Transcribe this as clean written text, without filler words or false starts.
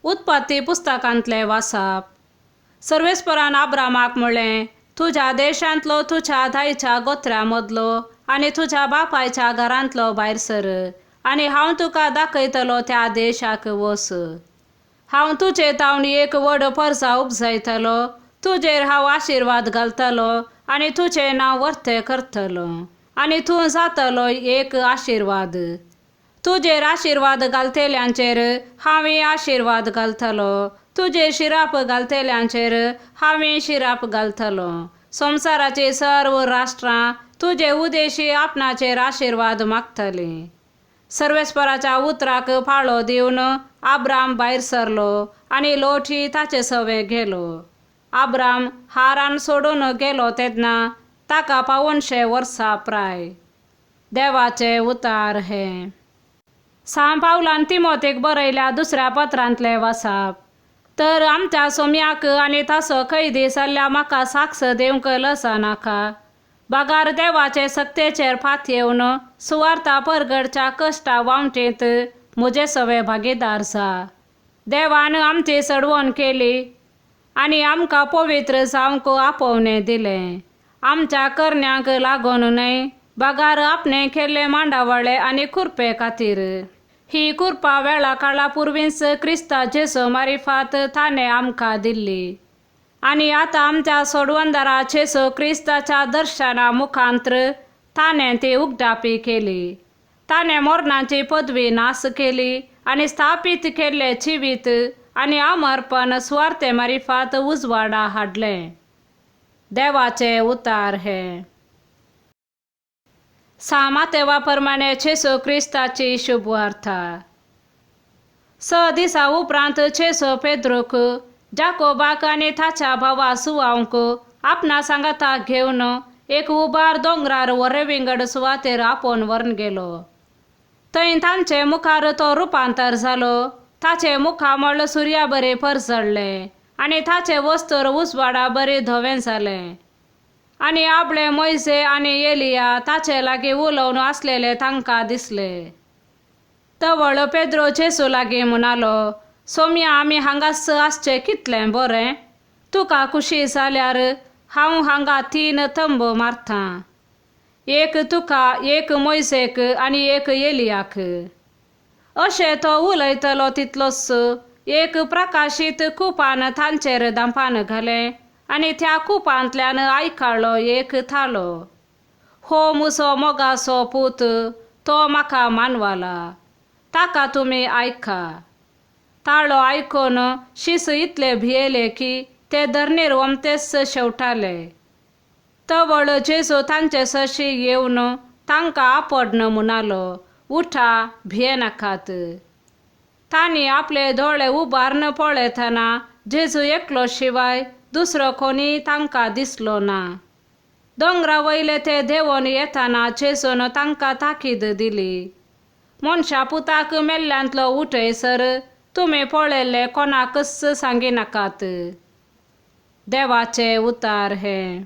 उत्पत्ती पुस्तकांतलें वाचप. सर्वेस्परान आब्रामाक म्हणलें, तुज्या देशांतलो, तुज्या दायच्या गोत्र्या मदलो आनी तुज्या बापायच्या घरांतलो भायर सर आनी हांव तुका दाखयतलो त्या देशाक वच. हांव तुजे तावन एक व्हड परजा उपजायतलो, तुजेर हांव आशिर्वाद घालतलो आनी तुजें नांव वर्तें करतलो आनी तूं जातलो एक आशिर्वाद. तुजेर आशिर्वाद घालतल्यांचेर हांवें आशिर्वाद घालतलो, तुजेर शिराप घालतल्यांचेर हांवें शिराप घालतलो. संवसाराची सर्व राष्ट्रां तुजे उदेशी आपणाचेर आशिर्वाद मागतलीं. सर्वेस्पराच्या उतराक पाळो दिवन आब्राम भायर सरलो आनी लोटी ताचे सवे गेलो. आब्राम हारान सोडून गेलो तेन्ना ताका पावनशे वर्सां प्राय. देवाचे उतार हें. सां पावलान तिमोतीक बरयल्या दुसऱ्या पत्रांतलें वाचप. तर आमच्या सोम्याक आनी ताचो कैदी जाल्ल्या म्हाका साक्ष दिवंक लजा नाका, बागार देवाचे सक्तेचेर फात येवन सुवार्ता परगडच्या कश्टा वावटेंत म्हजे सवे भागीदार जा. देवान आमची चडवण केली आनी आमकां पवित्र जावंक आपोवणें दिलें. आमच्या करण्यांक लागून न्हय, बागार आपणें केल्ले मांडावळे आनी कुरपे खातीर. ही कुरपा वेळा काळा पुर्वींच क्रिस्ता जेजू मारिफात ताणें आमकां दिल्ली आनी आतां आमच्या सोडवंदरा जेजू क्रिस्ताच्या दर्शना मुखांत्र ताणें ती उगडापी केली. ताणें मरणाची पदवी नाश केली आनी स्थापीत केल्लें जिवीत आनी अमरपण सुवार्ते मारिफात उजवाडा हाडलें. देवाचे उतार हें. सां मातेवा प्रमाणे जेजू क्रिस्ताची शुभवार्ता. 6 दिसां उपरांत जेजू पेद्रूक, जाकोबाक आनी ताच्या भावा सुवांक आपणा सांगाताक घेवन एक उबार दोंगरार व्हरे विंगड सुवातेर आपोवन व्हरून गेलो. थंय तांचे मुखार तो रुपांतर जालो. ताचें मुखामळ सुर्या बरें परजळ्ळें आनी ताचें वस्त्र उजवाडा बरें धवें जालें. आनी आपले मोयजे आनी एलिया ताचे लागीं उलोवन आसलेले तांकां दिसले. तवळ पेद्रो जेजू लागीं म्हणालो, सोम्या आमी हांगाच आसचें कितलें बरें. तुका खुशी जाल्यार हांव हांगा 3 तंब मारतां, एक तुका, एक मोयजेक आनी एक एलियाक. अशें तो उलयतलो तितलोच एक प्रकाशीत कुपान तांचेर धांपान घालें आनी त्या कुपांतल्यान आयकलो एक ताळो, हो म्हजो मोगाचो पूत, तो म्हाका मानवला, ताका तुमी आयका. ताळो आयकून शीस इतले भियेले की ते धरणीर ओमतेच शेवटाले. तवळ जेजू तांचे सरशी येवन तांकां आपडन म्हणालो, उठा, भियेनाकात. तांणी आपले दोळे उबारून पळयतना जेजू एकलो शिवाय दुसरो कोणीय तांकां दिसलो ना. दोंगरा वयले ते देंवन येतना जेजून तांकां ताकीद दिली, मनशा पुताक मेल्ल्यांतलो उठयसर तुमी पळयल्लें कोणाकच सांगिनाकात. देवाचे उतार हें.